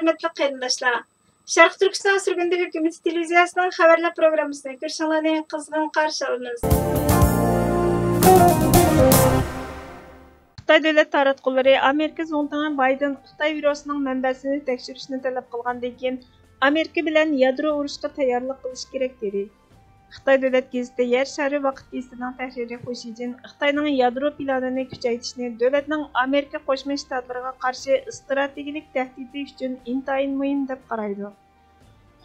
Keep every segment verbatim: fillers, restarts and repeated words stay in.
ھۆرمەتلىك قېرىنداشلار، شەرقىي تۈركىستان سۈرگۈندە ھۆكۈمىتى تېلېۋىزىيەسىنىڭ خەۋەرلەر پروگراممىسىنى كۆرۈشۈڭلارنى قىزغىن قارشى ئالىمىز. خىتاي دۆلەت تاراتقۇلىرى ئامېرىكا زۇڭتۇڭى بايدېن خىتاي ۋىرۇسىنىڭ مەنبەسىنى تەكشۈرۈشنى تەلەپ قىلغاندىن كېيىن، ئامېرىكا بىلەن يادرو ئۇرۇشقا تەييارلىق قىلىش كېرەك، دېدى. خىتاي دۆلەت گېزىتى يەر شارى ۋاقىت گېزىتىنىڭ تەھرىرى خۇ شىجىن خىتاينىڭ يادرو پىلانىنى كۈچەيتىشنى دۆلەتنىڭ ئامېرىكا قوشما شتاتلىرىغا قارشى ئىستراتېگىيىلىك تەھدىتى ئۈچۈن ئىنتايىن مۇھىم دەپ قارايدۇ.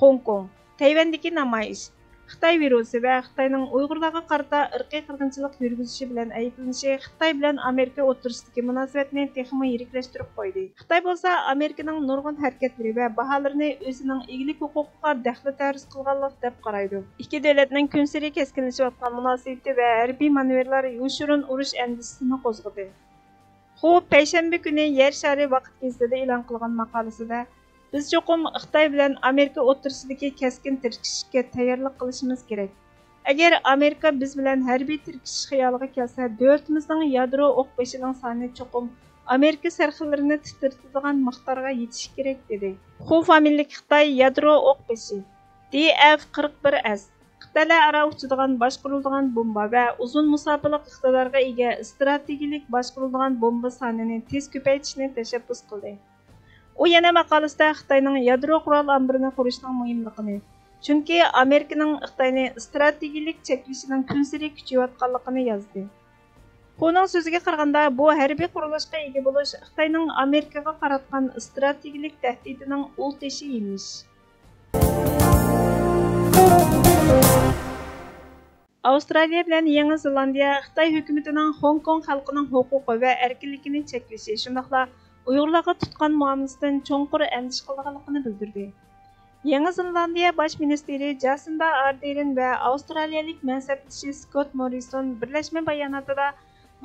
خوڭكوڭ، تەيۋەندىكى نامايىش. خىتاي ۋىرۇسى ۋە خىتاينىڭ ئۇيغۇرلارغا قارىتا ئىرقىي قىرغىنچىلىق يۈرگۈزۈشى بىلەن ئەيىبلىنىشى خىتاي بىلەن ئامېرىكا ئوتتۇرىسىدىكى مۇناسىۋەتنى تېخىمۇ يىرىكلەشتۈرۈپ قويدى. خىتاي بولسا ئامېرىكىنىڭ نۇرغۇن ھەرىكەتلىرى ۋە باھالىرىنى ئۆزىنىڭ ئىگىلىك ھوقۇقىغا دەخلى تەرۇز قىلغانلىق دەپ قارايدۇ. ئىككى دۆلەتنىڭ كۈنسېرى كەسكىنلىشىۋاتقان مۇناسىۋىتى ۋە ھەربىي مانېۋىرلار يوشۇرۇن ئۇرۇش ئەندىشىسىنى قوزغىدى. خۇ پەيشەنبە كۈنى يەر شارى ۋاقىت گېزىتىدە ئېلان قىلغان ماقالىسىدە، بىز چوقۇم خىتاي بىلەن ئامېرىكا ئوتتۇرىسىدىكى كەسكىن تىركىشىشكە تەييارلىق قىلىشىمىز كېرەك. ئەگەر ئامېرىكا بىز بىلەن ھەربىي تىركىشىش خىيالىغا كەلسە، دۆلىتىمىزنىڭ يادرو ئوق بېشىنىڭ سانى چوقۇم ئامېرىكا سەرخىللىرىنى تىترىتىدىغان مىقدارغا يېتىشى كېرەك، دېدى. خۇ فامىلىلىك خىتاي يادرو ئوق بېشى، دى ئەف قىرىق بىر ئەس، قىتئەلەر ئارا ئۇچىدىغان باشقۇرۇلىدىغان بومبا ۋە ئۇزۇن مۇساپىلىق ئىقتىدارغا ئىگە ئىستراتېگىيىلىك باشقۇرۇلىدىغان بومبا سانىنى تېز كۆپەيتىشنى تەشەببۇس قىلدى. ئۇ يەنە ماقالىسىدە خىتاينىڭ يادرو قورال ئامبىرىنى قۇرۇشنىڭ مۇھىملىقىنى، چۈنكى ئامېرىكىنىڭ خىتاينى ئىستراتېگىيىلىك چەكلىشىنىڭ كۈنسېرى كۈچىيىۋاتقانلىقىنى يازدى. خۇنىڭ سۆزىگە قارىغاندا، بۇ ھەربىي قۇرۇلۇشقا ئىگە بولۇش خىتاينىڭ ئامېرىكىغا قاراتقان ئىستراتېگىيىلىك تەھدىتىنىڭ ئۇل تېشى، ئىمىش. ئاۋسترالىيە بىلەن يېڭى زېلاندىيە خىتاي ھۆكۈمىتىنىڭ خوڭكوڭ خەلقىنىڭ ھوقۇقى ۋە ئەركىنلىكىنى چەكلىشى، شۇنداقلا ئۇيغۇرلارغا تۇتقان مۇئامىلىسىدىن چوڭقۇر ئەندىشە قىلىدىغانلىقىنى بىلدۈردى. يېڭى زېلاندىيە باش مىنىستىرى جاسىندا ئاردېرن ۋە ئاۋسترالىيەلىك مەنسەپدىشى سكوت موررىسون بىرلەشمە باياناتىدا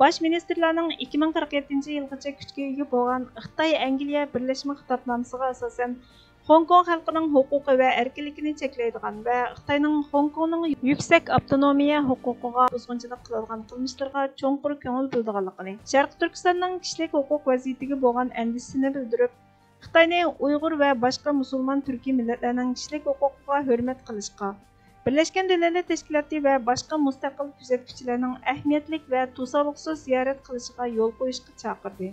باش مىنىستىرلارنىڭ ئىككى مىڭ قىرىق يەتتىنچى يىلغىچە كۈچكە ئىگە بولغان خىتاي ئەنگلىيە بىرلەشمە خىتابنامىسىغا ئاساسەن، خوڭكوڭ خەلقىنىڭ ھوقۇقى ۋە ئەركىنلىكىنى چەكلەيدىغان ۋە خىتاينىڭ خوڭكوڭنىڭ يۈكسەك ئاپتونومىيە ھوقۇقىغا بۇزغۇنچىلىق قىلىدىغان قىلمىشلىرىغا چوڭقۇر كۆڭۈل بۆلىدىغانلىقىنى، شەرقىي تۈركىستاننىڭ كىشىلىك ھوقۇق ۋەزىيىتىگە بولغان ئەندىشىسىنى بىلدۈرۈپ، خىتاينى ئۇيغۇر ۋە باشقا مۇسۇلمان تۈركىي مىللەتلەرنىڭ كىشىلىك ھوقۇقىغا ھۆرمەت قىلىشقا، بىرلەشكەن دۆلەتلەر تەشكىلاتى ۋە باشقا مۇستەقىل كۆزەتكۈچىلەرنىڭ ئەھمىيەتلىك ۋە توسالغۇسىز زىيارەت قىلىشىغا يول قويۇشقا چاقىردى.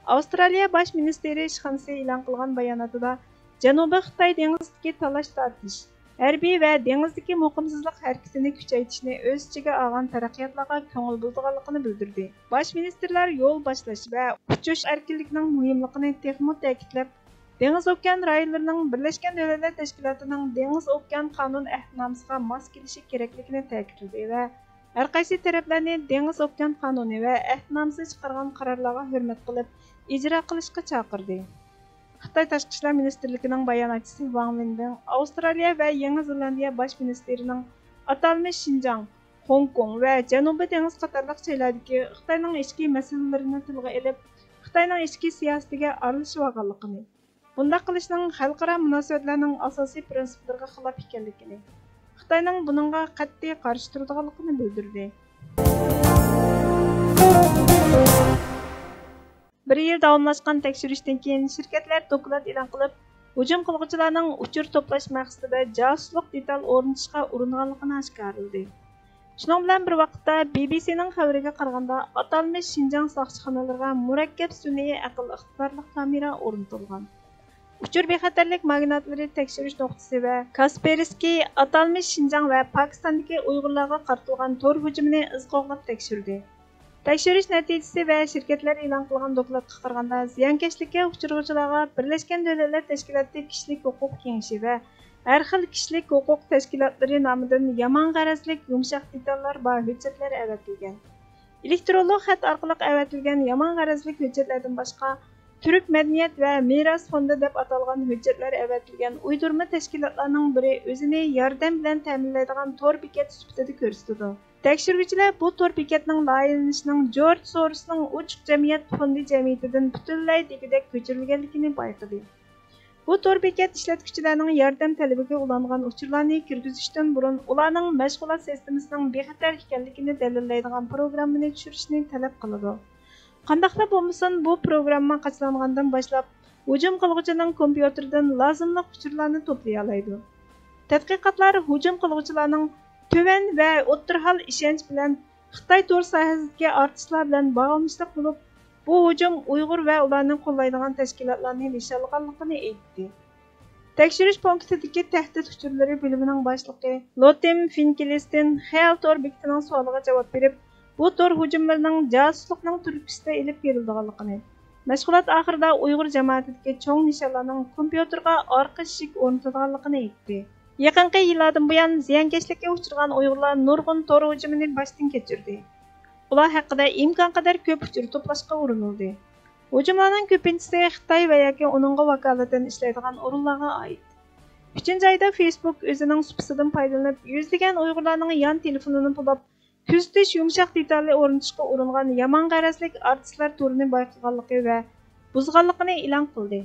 ئاۋسترالىيە باش مىنىستىرى ئىشخانىسى ئېلان قىلغان باياناتىدا، جەنۇبىي خىتاي دېڭىزىدىكى تالاش-تارتىش، ھەربىي ۋە دېڭىزدىكى مۇقىمسىزلىق ھەرىكىتىنى كۈچەيتىشنى ئۆز ئىچىگە ئالغان تەرەققىياتلارغا كۆڭۈل بۆلىدىغانلىقىنى بىلدۈردى. باش مىنىستىرلار يول باشلاش ۋە ئۇچۇش ئەركىنلىكىنىڭ مۇھىملىقىنى تېخىمۇ تەكىتلەپ، دېڭىز ئوكيان رايونلىرىنىڭ بىرلەشكەن دۆلەتلەر تەشكىلاتىنىڭ دېڭىز ئوكيان قانۇن ئەھدىنامىسىغا ماس كېلىشى كېرەكلىكىنى تەكىتلىدى ۋە ھەرقايسى تەرەپلەرنى دېڭىز ئوكيان قانۇنى ۋە ئەھدىنامىسى چىقارغان قارارلارغا ھۆرمەت قىلىپ، ئىجرا قىلىشقا چاقىردى. خىتاي تاشقى ئىشلار مىنىستىرلىكىنىڭ باياناتچىسى ۋاڭ ۋېنبىڭ ئاۋسترالىيە ۋە يېڭى زېلاندىيە باش مىنىستىرىنىڭ ئاتالمىش شىنجاڭ، خوڭكوڭ ۋە جەنۇبىي دېڭىز قاتارلىق جايلاردىكى خىتاينىڭ ئىچكى مەسىلىلىرىنى تىلغا ئېلىپ، خىتاينىڭ ئىچكى سىياسىتىگە ئارىلىشىۋالغانلىقىنى، بۇنداق قىلىشنىڭ خەلقئارا مۇناسىۋەتلەرنىڭ ئاساسىي پىرىنسىپلىرىغا خىلاپ ئىكەنلىكىنى، خىتاينىڭ بۇنىڭغا قەتئىي قارشى تۇرىدىغانلىقىنى بىلدۈردى. بىر يىل داۋاملاشقان تەكشۈرۈشتىن كېيىن، شىركەتلەر دوكلات ئېلان قىلىپ، ھۇجۇم قىلغۇچىلارنىڭ ئۇچۇر توپلاش مەقسىتىدە جاسۇسلۇق دېتال ئورنىتىشقا ئۇرۇنغانلىقىنى ئاشكارىلىدى. شۇنىڭ بىلەن بىر ۋاقىتتا، بى بى سىنىڭ خەۋىرىگە قارىغاندا، ئاتالمىش شىنجاڭ ساقچىخانىلىرىغا مۇرەككەپ سۈنئىي ئەقىل ئىقتىدارلىق كامېرا ئورنىتىلغان. ئۇچۇر بىخەتەرلىك ماگناتلىرى تەكشۈرۈش نۇقتىسى ۋە كاسپېرسكىي ئاتالمىش شىنجاڭ ۋە پاكىستاندىكى ئۇيغۇرلارغا قارىتىلغان تور ھۇجۇمىنى ئىز قوغلاپ تەكشۈردى. تەكشۈرۈش نەتىجىسى ۋە شىركەتلەر ئېلان قىلغان دوكلاتقا قارىغاندا، زىيانكەشلىككە ئۇچرىغۇچىلارغا بىرلەشكەن دۆلەتلەر تەشكىلاتى كىشىلىك ھوقۇق كېڭىشى ۋە ھەر خىل كىشىلىك ھوقۇق تەشكىلاتلىرى نامىدىن يامان غەرەزلىك يۇمشاق دېتاللار بار ھۆججەتلەر ئەۋەتىلگەن. ئېلېكترونلۇق خەت ئارقىلىق ئەۋەتىلگەن يامان غەرەزلىك ھۆججەتلەردىن باشقا، تۈرك مەدەنىيەت ۋە مىراس فوندى دەپ ئاتالغان ھۆججەتلەر ئەۋەتىلگەن ئۇيدۇرما تەشكىلاتلارنىڭ بىرى ئۆزىنى ياردەم بىلەن تەمىنلەيدىغان تور بېكەت سۈپىتىدە كۆرسىتىدۇ. تەكشۈرگۈچىلەر بۇ تور بېكەتنىڭ لايىھەلىنىشىنىڭ جورج سورسنىڭ ئوچۇق جەمئىيەت فوندى جەمئىيىتىدىن پۈتۈنلەي دېگۈدەك كۆچۈرۈلگەنلىكىنى بايقىدى. بۇ تور بېكەت ئىشلەتكۈچىلەرنىڭ ياردەم تەلىپىگە ئۇلانغان ئۇچۇرلارنى كىرگۈزۈشتىن بۇرۇن، ئۇلارنىڭ مەشغۇلات سىستېمىسىنىڭ بىخەتەر ئىكەنلىكىنى دەلىللەيدىغان پروگراممىنى چۈشۈرۈشنى تەلەپ قىلىدۇ. قانداقلا بولمىسۇن، بۇ پروگرامما قاچىلانغاندىن باشلاپ، ھۇجۇم قىلغۇچىنىڭ كومپيۇتېرىدىن لازىملىق ئۇچۇرلارنى توپلىيالايدۇ. تەتقىقاتلار ھۇجۇم قىلغۇچىلارنىڭ تۆۋەن ۋە ئوتتۇرا ھال ئىشەنچ بىلەن خىتاي تور ساھەسىدىكى ئارتىسلار بىلەن باغلىنىشلىق بولۇپ، بۇ ھۇجۇم ئۇيغۇر ۋە ئۇلارنى قوللايدىغان تەشكىلاتلارنى نىشانلىغانلىقىنى ئېيتتى. تەكشۈرۈش پونكىتىدىكى تەھدىت ئۇچۇرلىرى بۆلۈمىنىڭ باشلىقى لوتىم فىنكېلستېن خىيال تور بېكىتىنىڭ سوئالىغا جاۋاب بېرىپ، بۇ تور ھۇجۇملىرىنىڭ جاسۇسلۇقنىڭ تۈرتكىسىدە ئېلىپ بېرىلىدىغانلىقىنى، مەشغۇلات ئاخىرىدا ئۇيغۇر جامائىتىدىكى چوڭ نىشانلارنىڭ كومپيۇتېرغا ئارقا ئىشىك ئورنىتىدىغانلىقىنى ئېيتتى. يېقىنقى يىللاردىن بۇيان زىيانكەشلىككە ئۇچرىغان ئۇيغۇرلار نۇرغۇن تور ھۇجۇمىنى باشتىن كەچۈردى. ئۇلار ھەققىدە ئىمكانقەدەر كۆپ ئۇچۇر توپلاشقا ئۇرۇنۇلدى. ھۇجۇملارنىڭ كۆپىنچىسى خىتاي ۋە ياكى ئۇنىڭغا ۋاكالىتەن ئىشلەيدىغان ئورۇنلارغا ئائىت. ئۈچىنچى ئايدا فېيسبۇك ئۆزىنىڭ سۇپىسىدىن پايدىلىنىپ، يۈزلىگەن ئۇيغۇرلارنىڭ يان تېلېفونىنى بۇلاپ، تۈزىتىش يۇمشاق دېتالى ئورنىتىشقا ئۇرۇنغان يامان غەرەزلىك ئارتىسلار تورىنى بايقىغانلىقى ۋە بۇزغانلىقىنى ئېلان قىلدى.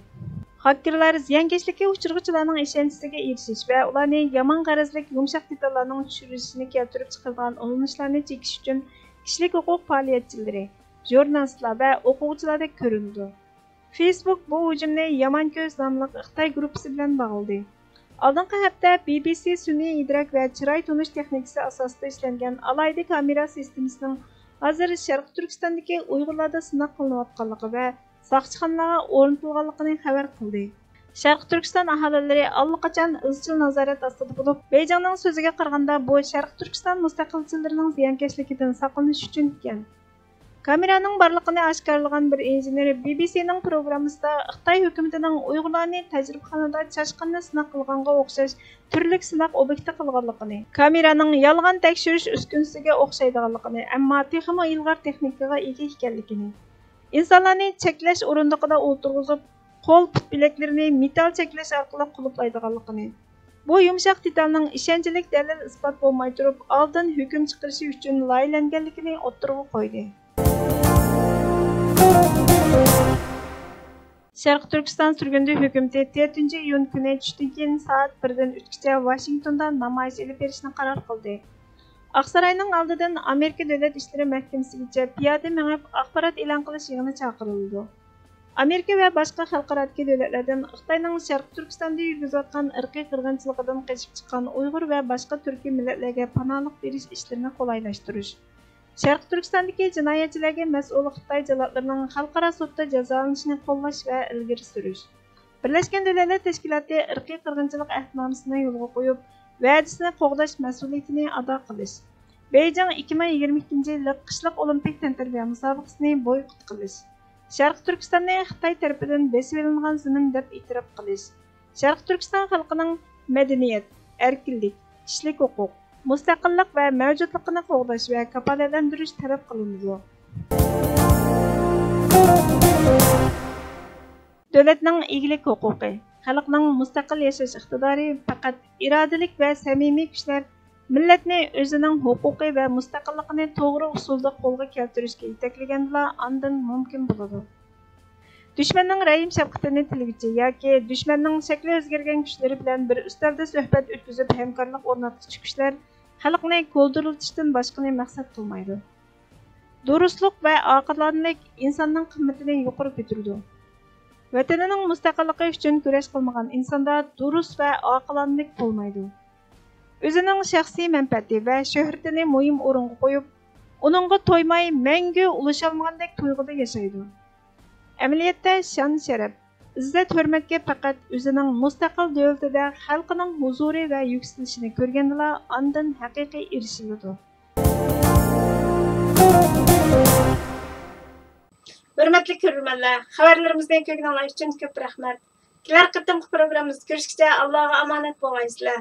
خاككېرلار زىيانكەشلىككە ئۇچرىغۇچىلارنىڭ ئىشەنچىسىگە ئېرىشىش ۋە ئۇلارنى يامان غەرەزلىك يۇمشاق دېتاللارنىڭ چۈشۈرۈلۈشىنى كەلتۈرۈپ چىقىرىدىغان ئۇلىنىشلارنى چېكىش ئۈچۈن كىشىلىك ھوقۇق پائالىيەتچىلىرى، ژۇرنالىستلار ۋە ئوقۇغۇچىلاردەك كۆرۈنىدۇ. فېيسبۇك بۇ ھۇجۇمنى يامان كۆز ناملىق خىتاي گۇرۇپپىسى بىلەن باغلىدى. ئالدىنقى ھەپتە بى بى سى سۈنئىي ئىدراك ۋە چىراي تونۇش تېخنىكىسى ئاساسىدا ئىشلەنگەن ئالاھىدە كامېرا سىستېمىسىنىڭ ھازىر شەرقىي تۈركىستاندىكى ئۇيغۇرلاردا سىناق قىلىنىۋاتقانلىقى ۋە ساقچىخانىلارغا ئورنىتىلغانلىقىنى خەۋەر قىلدى. شەرقىي تۈركىستان ئاھالىلىرى ئاللىقاچان ئىزچىل نازارەت ئاستىدا بولۇپ، بېيجىڭنىڭ سۆزىگە قارىغاندا، بۇ شەرقىي تۈركىستان مۇستەقىلچىلىرىنىڭ زىيانكەشلىكىدىن ساقلىنىش ئۈچۈن ئىكەن. كامېرانىڭ بارلىقىنى ئاشكارىلىغان بىر ئىنژېنېر بى بى سىنىڭ پروگراممىسىدا خىتاي ھۆكۈمىتىنىڭ ئۇيغۇرلارنى تەجرىبىخانىدا چاشقاننى سىناق قىلغانغا ئوخشاش تۈرلۈك سىناق ئوبيېكتى قىلغانلىقىنى، كامېرانىڭ يالغان تەكشۈرۈش ئۈسكۈنىسىگە ئوخشايدىغانلىقىنى، ئەمما تېخىمۇ ئىلغار تېخنىكىغا ئىگە ئىكەنلىكىنى، ئىنسانلارنى چەكلەش ئورۇندۇقىدا ئولتۇرغۇزۇپ، قول، پۇت، بىلەكلىرىنى مېتال چەكلەش ئارقىلىق قۇلۇپلايدىغانلىقىنى، بۇ يۇمشاق دېتالنىڭ ئىشەنچلىك دەلىل-ئىسپات بولماي تۇرۇپ، ئالدىن ھۆكۈم چىقىرىشى ئۈچۈن لايىھەلەنگەنلىكىنى ئوتتۇرىغا قويدى. شەرقىي تۈركىستان سۈرگۈندە ھۆكۈمىتى تۆتىنچى ئىيۇن كۈنى چۈشتىن كېيىن سائەت بىردىن ئۈچكىچە ۋاشىنگتوندا نامايىش ئېلىپ بېرىشنى قارار قىلدى. ئاقساراينىڭ ئالدىدىن ئامېرىكا دۆلەت ئىشلىرى مەھكىمىسىگىچە پىيادە مېڭىپ، ئاخبارات ئېلان قىلىش يىغىنى چاقىرىلىدۇ. ئامېرىكا ۋە باشقا خەلقئارادىكى دۆلەتلەردىن خىتاينىڭ شەرقىي تۈركىستاندا يۈرگۈزۈۋاتقان ئىرقىي قىرغىنچىلىقىدىن قېچىپ چىققان ئۇيغۇر ۋە باشقا تۈركىي مىللەتلەرگە پاناھلىق بېرىش ئىشلىرىنى قولايلاشتۇرۇش، شەرقىي تۈركىستاندىكى جىنايەتچىلەرگە مەسئۇل خىتاي جاللاتلىرىنىڭ خەلقئارا سوتتا جازالىنىشىنى قوللاش ۋە ئىلگىرى سۈرۈش، بىرلەشكەن دۆلەتلەر تەشكىلاتى ئىرقىي قىرغىنچىلىق ئەھدىنامىسىنى يولغا قويۇپ، ۋەدىسىنى قوغداش مەسئۇلىيىتىنى ئادا قىلىش، بېيجىڭ ئىككى مىڭ يىگىرمە ئىككىنچى يىللىق قىشلىق ئولىمپىك تەنتەربىيە مۇسابىقىسىنى بويكوت قىلىش، شەرقىي تۈركىستاننى خىتاي تەرىپىدىن بېسىۋېلىنغان زېمىن دەپ ئېتىراپ قىلىش، شەرقىي تۈركىستان خەلقىنىڭ مەدەنىيەت، ئەركىنلىك، كىشىلىك ھوقۇق، مۇستەقىللىق ۋە مەۋجۇتلۇقىنى قوغداش ۋە كاپالەتلەندۈرۈش تەلەپ قىلىنىدۇ. دۆلەتنىڭ ئىگىلىك ھوقۇقى، خەلقنىڭ مۇستەقىل ياشاش ئىقتىدارى پەقەت ئىرادىلىك ۋە سەمىمىي كۈچلەر مىللەتنى ئۆزىنىڭ ھوقۇقى ۋە مۇستەقىللىقىنى توغرا ئۇسۇلدا قولغا كەلتۈرۈشكە يېتەكلىگەندىلا ئاندىن مۇمكىن بولىدۇ. دۈشمەننىڭ رەھىم-شەپقىتىنى تىلىگۈچى ياكى دۈشمەننىڭ شەكلى ئۆزگەرگەن كۈچلىرى بىلەن بىر ئۈستەلدە سۆھبەت ئۆتكۈزۈپ ھەمكارلىق ئورناتقۇچى كۈچلەر خەلقنى گۇلدۇرلىتىشتىن باشقىنى مەقسەت قىلمايدۇ. دۇرۇسلۇق ۋە ئاقىلانىلىك ئىنساننىڭ قىممىتىنى يۇقىرى كۆتۈرىدۇ. ۋەتىنىنىڭ مۇستەقىللىقى ئۈچۈن كۈرەش قىلمىغان ئىنساندا دۇرۇس ۋە ئاقىلانىلىك بولمايدۇ. ئۆزىنىڭ شەخسىي مەنپەئەتى ۋە شۆھرىتىنى مۇھىم ئورۇنغا قويۇپ، ئۇنىڭغا تويماي، مەڭگۈ ئۇلىشالمىغاندەك تۇيغۇدا ياشايدۇ. ئەمەلىيەتتە شان-شەرەپ، ئىززەت-ھۆرمەتكە پەقەت ئۆزىنىڭ مۇستەقىل دۆلىتىدە خەلقىنىڭ ھۇزۇرى ۋە يۈكسىلىشىنى كۆرگەندىلا ئاندىن ھەقىقىي ئېرىشىلىدۇ. ھۆرمەتلىك كۆرۈرمەنلەر، خەۋەرلىرىمىزنى كۆرگىنىڭلار ئۈچۈن كۆپ رەھمەت. كېلەر قېتىمقى پروگراممىمىزدا كۆرۈشكىچە ئاللاغا ئامانەت بولغايسىلەر.